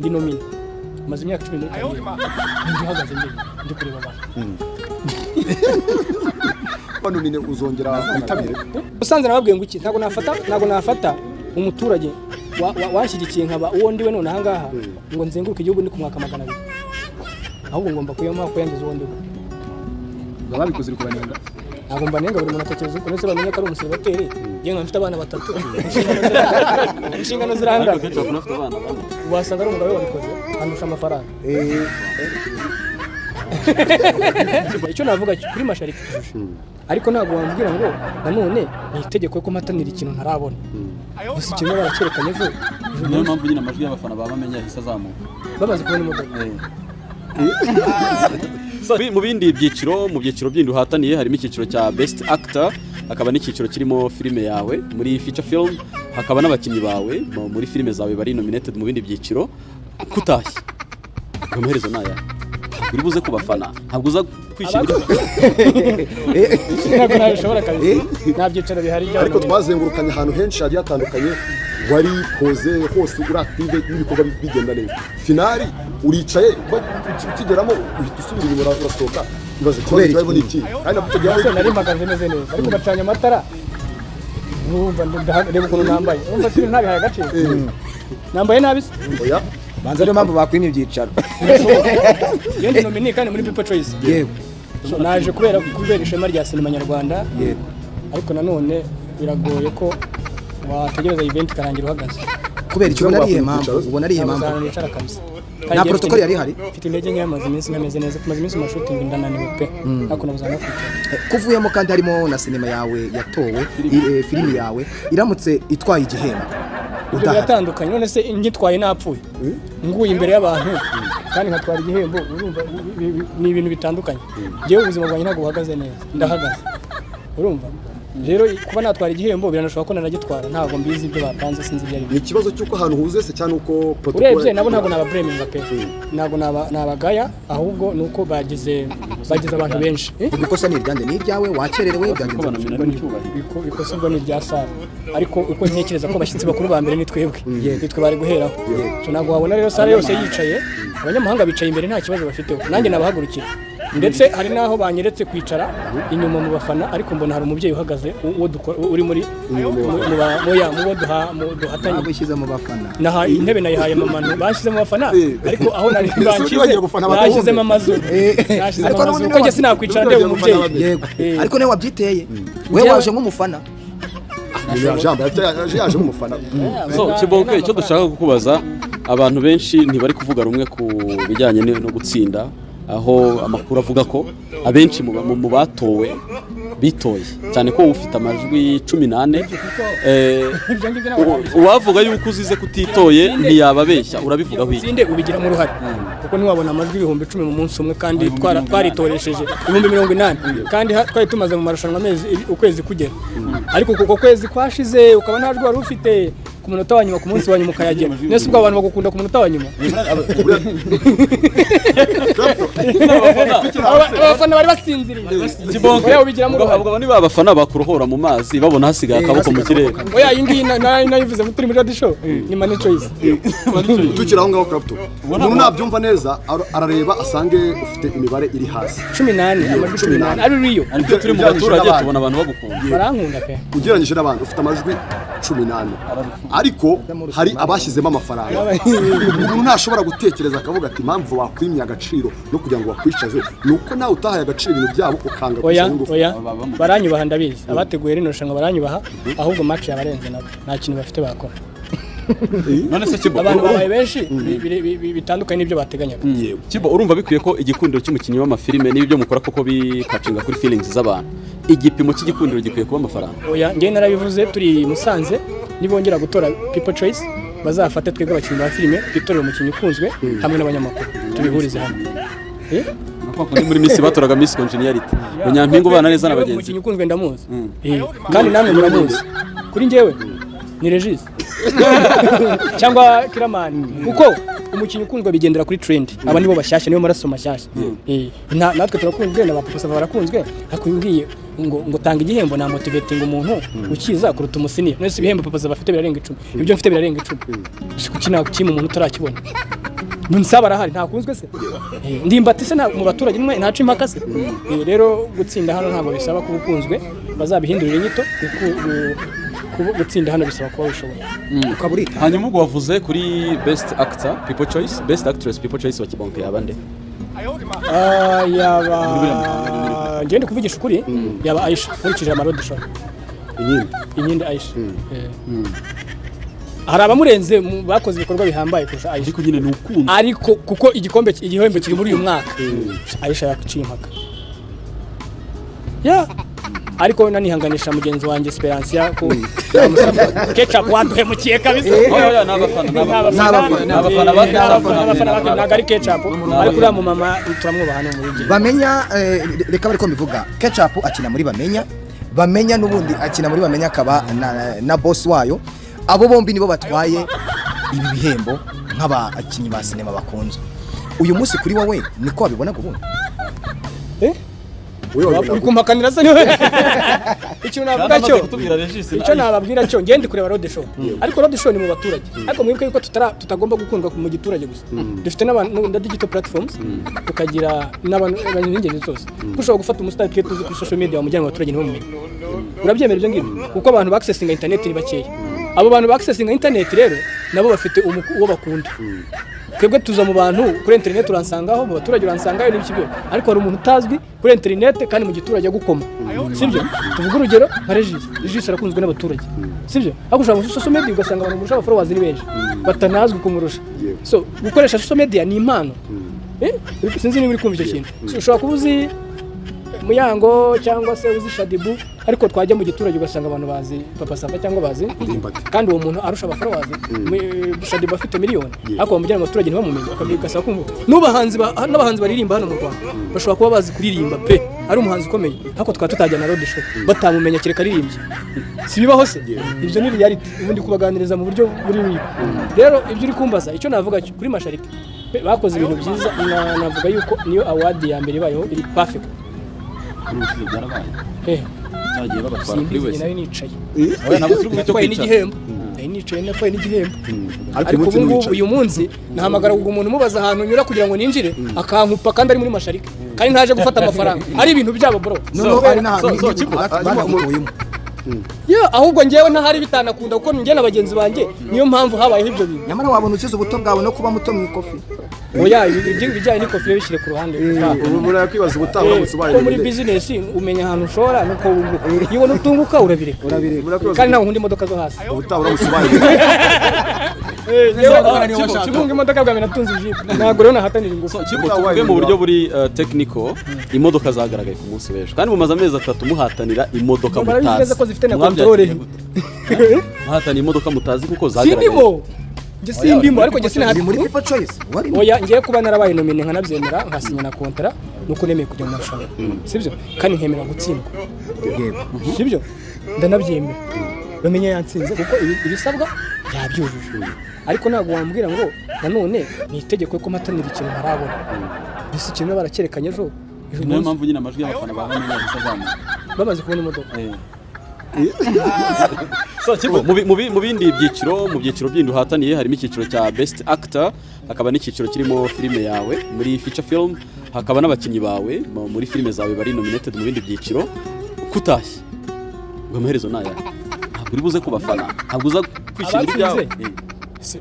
Ndi nominé, maze imyaka 10 muri carrière, ninjye uhagaze njyenyine ndi kureba abantu. Bano nyine uzongera witabire? Usanze nababwiye ngo iki, ntabwo nafata umuturage wanshyigikiye nkaba uwo ndiwe none ahangaha ngo nzenguruke igihugu ndi ku mwaka 200, ahubwo ngomba kuyamuha ko yangize uwo ndiwe. Babikoze uri kubanenga? Ntabwo mbanenga, buri muntu atekereza uko. Ndetse bamenye ko ari umuseribateri, njye nkaba mfite abana batatu, inshingano zirangana. Ariko kenshi bakunda bafite abana bane. Wasanga ari umugabo we wabikoze, andusha amafaranga. Icyo navuga kuri Mashariki kurusha, ariko ntabwo wambwira ngo nanone ni itegeko ko mpatanira ikintu ntarabona. Gusa ikintu baracyerekanye ejo ejo. Niyo mpamvu nyine amajwi y'abafana baba bamenye yahise azamuka. Bamaze kubona imodoka. So, mu bindi byiciro, mu byiciro bindi uhataniye harimo icyiciro cya best actor, hakaba n'icyiciro kirimo filime yawe muri feature film, hakaba n'abakinnyi bawe muri filime zawe bari nominated mu bindi byiciro. Kutashye ngo amaherezo ni aya, ntabwo uri buze ku bafana, ntabwo uza kwishimira? Ntabwo nabishobora kabisa, nta byicaro bihari Ariko by'abantu. twazengurukanye ahantu henshi hagiye hatandukanye, wari koze hose, uri active n'ibikorwa bigenda neza. Finale uricaye, ukigeramo uhita usubira inyuma, urasohoka. Ibaze ikibazo. Kubera iki? Kibaye ni iki kandi nabwo icyo gihe Ese nari mpagaze meze neza, ariko bacanye amatara, urumva reba ukuntu nambaye, urumva si ntabihaye agaciro, nambaye nabi se? Oya. Banza ariyo mpamvu bakwimye ibyicaro. Iyo ndi nominé kandi muri People Choice. So, naje kubera ishema rya sinema nyarwanda. Ariko nanone biragoye ko wategereza event ikarangira uhagaze. Kubera icyo ubona ari iyihe Bakwimye mpamvu? ibyicaro. Ubona ari iyihe Ntabwo mpamvu? ahantu nicara kabisa. Nta protocol yari ihari? Mfite intege nke, maze iminsi ntameze neza, tumaze iminsi mu mashooting, ndananiwe pe, ariko nabuze no kwicara. Kuvuyemo kandi harimo na sinema yawe yatowe, filimi yawe iramutse itwaye igihembo Ibyo udahari? biratandukanye. None se ngitwaye napfuye, nguye imbere y'abantu kandi nkatwara igihembo, urumva ni ibintu bitandukanye. Njyewe ubuzima bwanjye ntabwo buhagaze neza, ndahagaze. Urumva rero kuba natwara igihembo biranashoboka ko nanagitwara, ntabwo mbizi ibyo bapanze, sinzi ibyo ari byo. Ni ikibazo cy'uko ahantu huzuye se cyangwa uko protocol? Urebye nabo ntabwo nabablaminga pe, ntabwo nabagaya, ahubwo ni uko bagize abantu benshi. Eh? Ubwo ikosa ni iryande? Ni iryawe? Wakererewe? Ko Byagenze gute? banamenya ari mu cyubahiro. Ikosa ubwo ni irya salle, ariko uko ntekereza ko abashyitsi bakuru ba mbere ni twebwe, nitwe bari guheraho. So ntabwo wabona rero salle yose yicaye, abanyamahanga bicaye imbere nta kibazo bafiteho, nanjye nabahagurukira. Ndetse hari n'aho banyeretse kwicara inyuma mu bafana, ariko mbona hari umubyeyi uhagaze uwo uri muri mu bo duhatanye. Ntabwo ishyize mu bafana. Naha intebe nayihaye mama, bashyize mu bafana. Ariko aho nari Ese banshyize wagiye gufana abagabo? bashyizemo amazu, bashyizemo Ariko amazu n'ubundi kuko njye sinakwicara ndeba n'ubundi umubyeyi. Yego, ariko niwe wabyiteye, we waje nk'umufana. Jambo yaje nk'umufana. So Kibonke, icyo dushaka kukubaza, abantu benshi ntibari kuvuga rumwe ku bijyanye no gutsinda, aho amakuru avuga ko abenshi mu batowe bitoye, cyane ko ufite amajwi 14. Ibyo ngibyo ntabwo Uwavuga yuko uzize kutitoye ntiyababeshya. Urabivugaho iki? Utsinde ubigiramo uruhare, kuko ntiwabona amajwi 10,000 mu munsi umwe kandi 80,000. Twaritoresheje 80,000 kandi twari tumaze mu marushanwa amezi, ukwezi kugera, ariko kuko kwezi kwashize ukaba nta jwi wari ufite, ku munota wa nyuma, ku munsi wa nyuma ukayagera. Nese ubwo abantu bagukunda ku munota wa nyuma? Abafana bari basinziriye. Kibonke, Oya, ubigiramo uruhare. ubwo abo ni ba bafana bakurohora mu mazi babona hasigaye akaboko mu Hasigaye kirere. akaboko. Oya, iyi ngiyi nayivuze turi muri radio show, ni Money Choice. Tukiri aho ngaho, Clapton, umuntu nabyumva neza arareba asange ufite imibare iri hasi. 14, amajwi 14 ari riyo. Ariko turi mu Ugereranyije baturage n'abandi. tubona abantu bagukunda. Barankunda pe. Ugereranyije n'abandi ufite amajwi 14, ariko hari abashyizemo amafaranga. Umuntu ntashobora gutekereza akavuga ati impamvu bakwimye agaciro no kugira ngo bakwicaze ni uko nawe utahaye agaciro ibintu byabo, ukanga Oya. gushyiramo ingufu? Oya, baranyubaha, ndabizi. Abateguye rino rushanwa baranyubaha, ahubwo match yabarenze, nabo nta kintu bafite bakora. None se Kibo, Abantu babaye benshi bitandukanye n'ibyo bateganyaga. Kibo, urumva bikwiye ko igikundiro cy'umukinnyi w'amafilime n'ibyo mukora koko bikacinga kuri feelings z'abantu, igipimo cy'igikundiro gikwiye kuba amafaranga? Oya, njyewe narabivuze turi i Musanze, nibongera gutora People Choice bazafate twebwe abakinnyi ba filime twitorere umukinnyi ukunzwe hamwe n'abanyamakuru, tubihurize hamwe. Eh? Kwa kundi muri Miss batoraga Miss Congeniality, ngo nyampinga ubana neza na bagenzi. Umukinnyi ukunzwe ndamuzi. Kandi namwe muramuzi. Kuri njyewe ni Regis cyangwa Kiramani, kuko umukinnyi ukunzwe bigendera kuri trend. Aba nibo bashyashya, nibo maraso mashyashya. Natwe turakunzwe na ba Papa Sava barakunzwe, ariko umbwiye ngo tanga igihembo na motivating umuntu ukiza kuruta umusenior. None se ibihembo Papa Sava afite birarenga 10, ibyo mfite birarenga 10, si kuki nakima umuntu utarakibona? Nsaba arahari, ntakunzwe se? Ndimbati se mu baturage nimwe ntaca impaka se? Rero gutsinda hano ntabwo bisaba kuba ukunzwe, bazabihindurire inyito. Gutsinda hano bisaba kuba wishoboye. Ukaba urita. Hanyuma ubwo wavuze kuri best actor People Choice, best actress People Choice wa Kibonke yaba nde? Ah, yaba ngende kuvugisha ukuri, yaba Aisha, nkurikije ama road show. Inyindi. Inyindi Aisha. Hari abamurenze bakoze ibikorwa bihambaye kurusha Aisha. Ariko nyine ni ukunze. Ariko kuko igikombe, igihembo kiri muri uyu mwaka, Aisha yaciye impaka ya, ariko nanihanganisha mugenzi wanjye Esperantia ko Ketchup waduhemukiye kabisa. Oya, oya, ni abafana, ni abafana. Ni abafana ba Ketchup. Ni abafana ba Ketchup, ntabwo ari Ketchup, ariko uriya mumama turamwubaha hano muri gihe. Bamenya, reka bari ko mbivuga, Ketchup akina muri Bamenya. Bamenya n'ubundi akina muri Bamenya, akaba na boss wayo. Abo bombi nibo batwaye ibi bihembo nk'abakinnyi ba sinema bakunzwe uyu munsi. Kuri wowe niko wabibonaga ubundi? Eh? Wowe wabibona Uri kumpakanira se? Niwe ikintu navuga cyo kutubwira Regis na icyo Aisha. nababwira cyo, ngende kureba road show, ariko road show ni mu baturage, ariko mwibuke yuko tutagomba gukundwa mu giturage gusa. Dufite n'abantu na digital platforms, tukagira n'abantu b'ingeri zose. Kuko ushobora gufata umusitari twe tuzi kuri social media, wamujyana mu baturage ntibamumenye. Urabyemera ibyo ngibyo? Kuko abantu ba accessinga internet ni bakeya. Abo bantu ba accessinga internet rero nabo bafite uwo bakunda. Twebwe tuza mu bantu kuri internet uransangaho, mu baturage uransangaho n'ibiki byose, ariko hari umuntu utazwi kuri internet kandi mu giturage agukoma, sibyo? Tuvuge urugero nka Regis. Regis arakunzwe n'abaturage, sibyo? Ariko ushobora muri social media ugasanga abantu murusha followers ni benshi batanazwi kumurusha. So gukoresha social media ni impano. Sinzi niba uri kumva icyo kintu. So, ushobora kuba uzi Muyango cyangwa se uzi Shaddyboo, ariko twajya mu giturage ugasanga abantu bazi Papa Sava cyangwa bazi Ndimbati. Kandi uwo muntu arusha aba followers. Shaddyboo afite miliyoni, ariko bamujyana mu baturage ntibamumenye, ugasaba kumva. N'abahanzi baririmba hano mu Rwanda bashobora kuba bazi kuririmba pe, ari umuhanzi ukomeye, ariko twaba tutajya na road show batamumenya kereka aririmbye. Si bibaho se? Ibyo ni reality. Ubundi kubaganiriza mu buryo buri real. Rero ibyo uri kumbaza, icyo navuga cyo kuri Mashariki pe, bakoze ibintu byiza. Navuga yuko niyo award ya mbere ibayeho iri perfect. Kuri ubushize byarabaye. Cyagiye babatwara kuri Simbizi. wese. Nari nicaye. Oya, ntabwo turi bwite Natwaye kwicara. n'igihembo, nari nicaye, natwaye n'igihembo. Ariko Ariko umunsi ubu ngubu ntiwicaye. uyu munsi nahamagara ubwo umuntu umubaza ahantu nyura kugira ngo ninjire, akankupa kandi ari muri Mashariki, kandi ntaje gufata amafaranga, ari ibintu byabo bro. Noneho ari n'ahantu so, Kibo, banagutuyemo. Yeah, ahubwo njyewe ntahari bitanakunda, kuko njye na bagenzi banjye niyo mpamvu habayeho ibyo bintu. Nyamara wabona usize ubuto bwawe no kuba muto mu ikofi. Oya, ibijyanye n'ikofi yo bishyire ku ruhande. Ubu murakwibaza ubutaha uramutse ubaye Kuko muri nominee. business umenya ahantu ushora nuko wunguka. Iyo ubona utunguka urabireka. Murakwibaza Kandi ntabwo nkunda imodoka zo hasi. ubutaha uramutse ubaye nominee. Kibunga imodoka bwa mbere natunze ijipo, ntabwo rero nahatanira ingufu. So, Kibo, tuvuge mu buryo buri technical, imodoka zagaragaye ku munsi w'ejo, kandi mumaze amezi 3 muhatanira imodoka Barabizi mutazi. neza ko zifite na Mwabyakiriye control. gute? Muhatanira imodoka mutazi kuko zagaragaye. Sindimo, njye sindimo, ariko njye Uri muri sinahatanira. People Choice warimo. Oya, ngiye kuba narabaye nominé nkanabyemera, nkasinya na kontara, nuko nemeye kujya mu marushanwa, sibyo? Kandi nkemera gutsindwa. Yego. Sibyo? Ndanabyemera, bamenye yantsinze kuko ibisabwa yabyujuje, ariko ntabwo wambwira ngo nanone ni itegeko ko mpatanira ikintu ntarabona. Mbese ikintu baracyerekanye ejo ejo Niyo munsi mpamvu nyine amajwi y'abafana ba Bamenya yahise azamuka. Bamaze kubona imodoka. So, Kibo, mu bindi byiciro, mu byiciro bindi uhataniye harimo icyiciro cya best actor, hakaba n'icyiciro kirimo filime yawe muri feature film, hakaba n'abakinnyi bawe muri filime zawe bari nominated mu bindi byiciro. Kutashye ngo amaherezo ni ayahe? Ntabwo uri buze ku bafana, ntabwo uza kwishimira ibyawe? Abatsinze?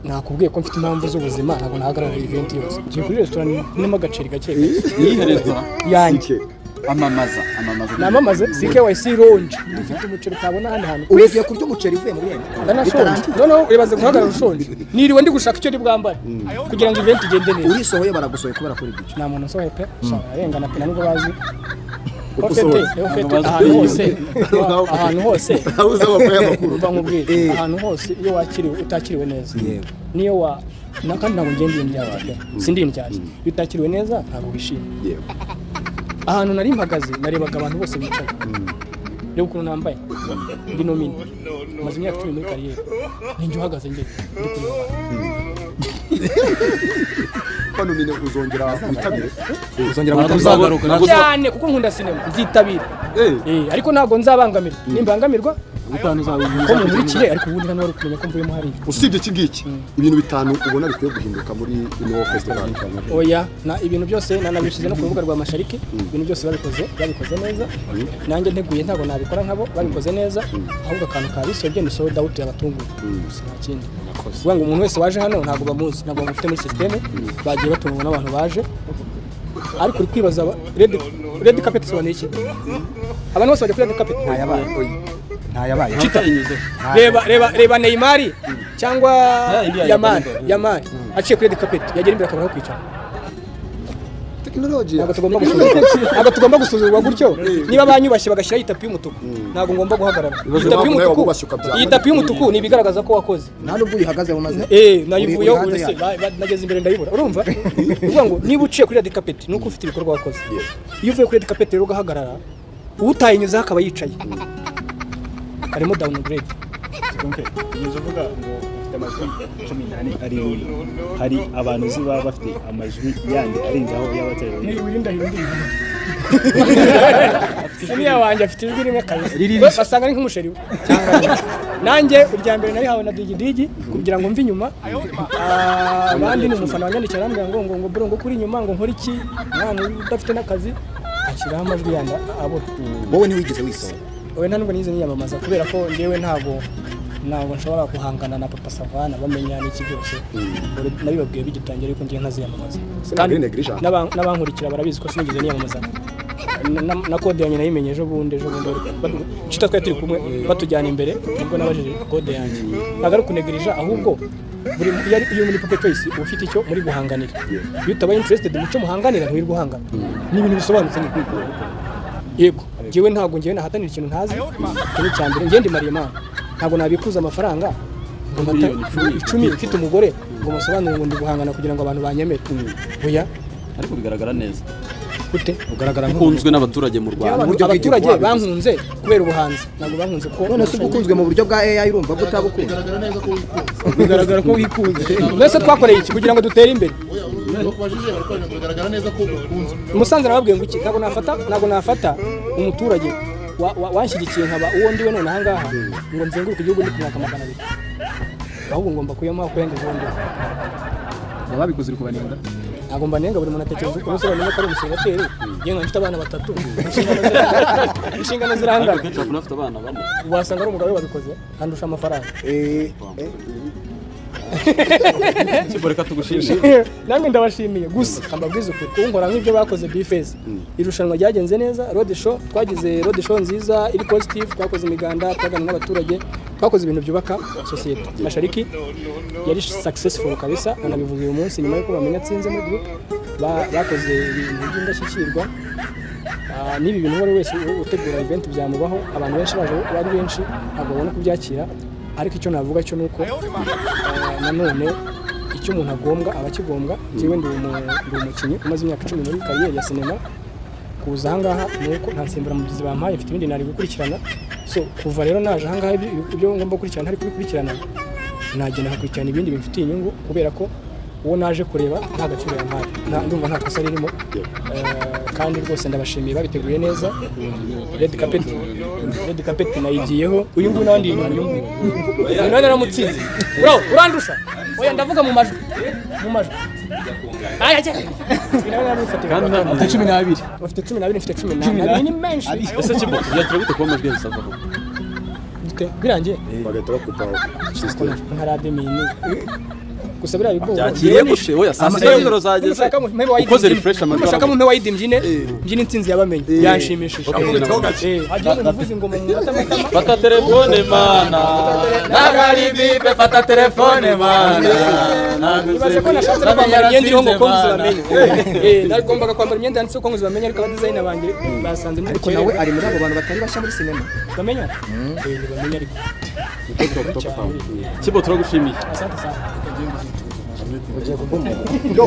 Nakubwiye ko mfite impamvu z'ubuzima, ntabwo nahagarara event yose. Ngiye kuri resitora nimo agaceri gake gake. Niyihe resitora? Yanjye. Amamaza, amamaza. Namamaze CKYC Lounge, dufite umuceri utabona ahandi hantu ku Ubu isi. ugiye kurya umuceri uvuye muri yenda. Ndanashonje. Noneho uribaze guhagarara ushonje. Niriwe ndi gushaka icyo ndi bwambare kugira ngo event igende neza. Urisohoye, baragusohoye kubera kuri ibyo. Nta muntu usohoye pe. Arengana pe, nubwo bazi Uko Ufite, usohotse. ufite ahantu hose, ahantu hose. Aho uzi amakuru y'amakuru. Umva nkubwire, ahantu hose iyo wakiriwe, utakiriwe neza, niyo wa na kandi ntabwo ngenda indyarya pe, sindi indyarya. Iyo utakiriwe neza ntabwo wishimye. Ahantu nari mpagaze narebaga abantu bose bicaye, reba ukuntu nambaye, ndi nominé, maze imyaka 10 muri carrière, ninjye uhagaze njye ndi kureba abantu. Hano nyine uzongera witabire? Uzongera Ntabwo gutabira. uzagaruka, ntabwo Cyane, kuko nkunda sinema, nzitabira. Eh. Ariko ntabwo nzabangamirwa, nimbangamirwa Ubutaha uzaba Ko mumurikire, ariko ubundi hano wari kumenya ko mvuyemo hariya. Usibye iki ngiki, ibintu bitanu ubona bikwiye guhinduka muri ino festival? Oya, na ibintu byose nanabishyize no ku rubuga rwa Mashariki. Ibintu byose babikoze neza. Nanjye nteguye ntabwo nabikora nkabo, babikoze neza. Ahubwo akantu ka bisobye ni sold out yabatunguye gusa, nta kindi. Kuvuga ngo umuntu wese waje hano ntabwo bamuzi, ntabwo bamufite muri système, bagiye batungwa n'abantu baje. Ariko uri kwibaza red carpet isobanuye iki? Abantu bose bajya kuri red carpet. Ntayabaye, ntayabaye. Utayinyuzeho. Reba, reba, reba Neymar cyangwa indi ya Yamal. Yamal. Yamal aciye kuri red carpet, yagera imbere akabura aho kwicara. Tekinoloji. Ntabwo tugomba gusuzugurwa gutyo. Niba banyubashye bagashyiraho itapi y'umutuku, ntabwo ngomba guhagarara. Ibaze Itapi impamvu nawe y'umutuku, wabubashye ukabyambara. iyi tapi y'umutuku ni ibigaragaza ko wakoze. Nta nubwo uyihagazeho maze. Nayivuyeho. Uri hanze Uretse yayo. nageze imbere ndayibura. Urumva, uvuga ngo niba uciye kuri red carpet nuko ufite ibikorwa wakoze. Iyo uvuye kuri red carpet rero ugahagarara, utayinyuzeho akaba yicaye, harimo downgrade. Okay, ugeze uvuga ngo ufite amajwi 14 ari hari abantu uzi baba bafite amajwi yandi arenze aho y'abatari. Siniya wanjye afite ijwi rimwe kabisa. We basanga ari nk'umusheri we. Nanjye irya mbere narihawe na Digi Digi kugira ngo mve inyuma. Abandi ni umufana wanyandikiye arambwira ngo bro, ngo kuri inyuma, ngo nkore iki, mwana udafite n'akazi, ashyiraho amajwi yandi abura. Wowe ntiwigeze wisora? Oya, nta nubwo nize niyamamaza, kubera ko njyewe ntabwo nshobora guhangana na Papa Savana bamenya n'iki byose. Nabibabwiye bigitangira, ariko njyewe ntaziyamamaza. Ntabwo ari negligent. N'abankurikira barabizi ko sinigeze niyamamaza. Na code yanjye nayimenye ejo bundi inshuti twari turi kumwe batujyana imbere, nibwo nabajije code yanjye. Ntabwo ari ukunegirija, ahubwo buri iyo muri People Choice uba ufite icyo muri guhanganira. Iyo utabaye interested mu cyo muhanganira, ntiwirirwa uhangana. Ni ibintu bisobanutse nyine. Yego, njyewe ntabwo njyewe nahatanira ikintu ntazi. Icyo ni icya mbere. Njyewe ndi Mariyamani, ntabwo nabikuza amafaranga ngo 10 mfite umugore, ngo musobanure ngo ndi guhangana kugira ngo abantu banyemere. Oya. Ariko bigaragara neza. Gute? Ugaragara Ukunzwe n'abaturage mu Rwanda. Buryo Abaturage bw'igihugu. bankunze kubera ubuhanzi, ntabwo bankunze ko None se ubwo ukunzwe mu buryo bwa AI, urumva ko utabukunze? Bigaragara neza ko wikunze. Bigaragara ko wikunze. Mbese twakoreye iki kugira ngo dutere imbere? Oya, bakubajije, barakubajije ngo bigaragara neza ko ukunzwe. Musanze nababwiye ngo iki? Ntabwo nafata umuturage wanshyigikiye nkaba uwo ndiwe none ahangaha, ngo nzenguruke igihugu ndi ku mwaka 200, ahubwo ngomba kuyamuha kurenga uwo ndiwe. Ababikoze uri kubanenga? Ntabwo mbanenga, buri muntu atekereza uko. Umusore bamenye ko ari umusenateri, yewe nkaba mfite abana batatu, inshingano zirangana. Ariko kenshi afite abana bane. Wasanga ari umugabo we wabikoze, andusha amafaranga. Kibo, reka tugushimire. Namwe ndabashimiye. Gusa mbabwize ukuri, kunkora nk'ibyo bakoze Bface, irushanwa ryagenze neza. Road show, twagize road show nziza iri positive, twakoze imiganda, twaganira n'abaturage, twakoze ibintu byubaka sosiyete. Mashariki yari successful kabisa, anabivuze uyu munsi nyuma y'uko bamenya atsinze muri group. Bakoze ibintu by'indashyikirwa. N'ibi bintu uwo ari we wese utegura event byamubaho, abantu benshi baje ari benshi ntabwo babona kubyakira. Ariko icyo navuga cyo ni uko nanone icyo umuntu agombwa aba akigombwa. Njyewe ndi umukinnyi umaze imyaka 10 muri carrière ya sinema. Kuza ahangaha ni uko nta nsimburamubyizi bampaye, mfite ibindi nari gukurikirana. So kuva rero naje ahangaha, ibyo ngomba gukurikirana ntari kubikurikirana, nagenda nkakurikirana ibindi bimfitiye inyungu, kubera ko uwo naje kureba nta gaciro yampaye. Ndumva nta kosa ririmo. Kandi rwose ndabashimiye, babiteguye neza. Red carpet nayigiyeho. Uyu nguyu nawe ndi inyuma, uyu nguyu, uyu nawe naramutsinze. Bro, urandusha. Oya, ndavuga mu majwi, mu majwi. Aya, ajya. Uyu nawe naramufatiye. Kandi nta Afite 12. Ufite 12, mfite 12, ni menshi. Ese Kibo, byakira gute kuba amajwi yahise avaho? Gute? Birangiye. Bagahita bakupa system. Nka rademini gusa biriya bigori. Byakiriye gute? Oya, saa sita z'ijoro zageze, ukoze refresh amajwi. Mushaka mumpe wayidi, mbyine intsinzi yabamenye, yanshimishije. Hagiye umuntu uvuza ingoma mu matamatama. Fata telefone mana, ntabwo bipe, fata telefone mana. Ibaze ko nashatse no kwambara imyenda iriho ngo konguzi bamenye. Nagombaga kwambara imyenda yanditseho konguzi bamenye, ariko abadizayina banjye basanze ndi Ariko nawe ari muri abo bantu batari bashya muri sinema. Bamenya, ntibamenya ariko. Kibo, turagushimiye. Asante sana. Ugiye kugumura.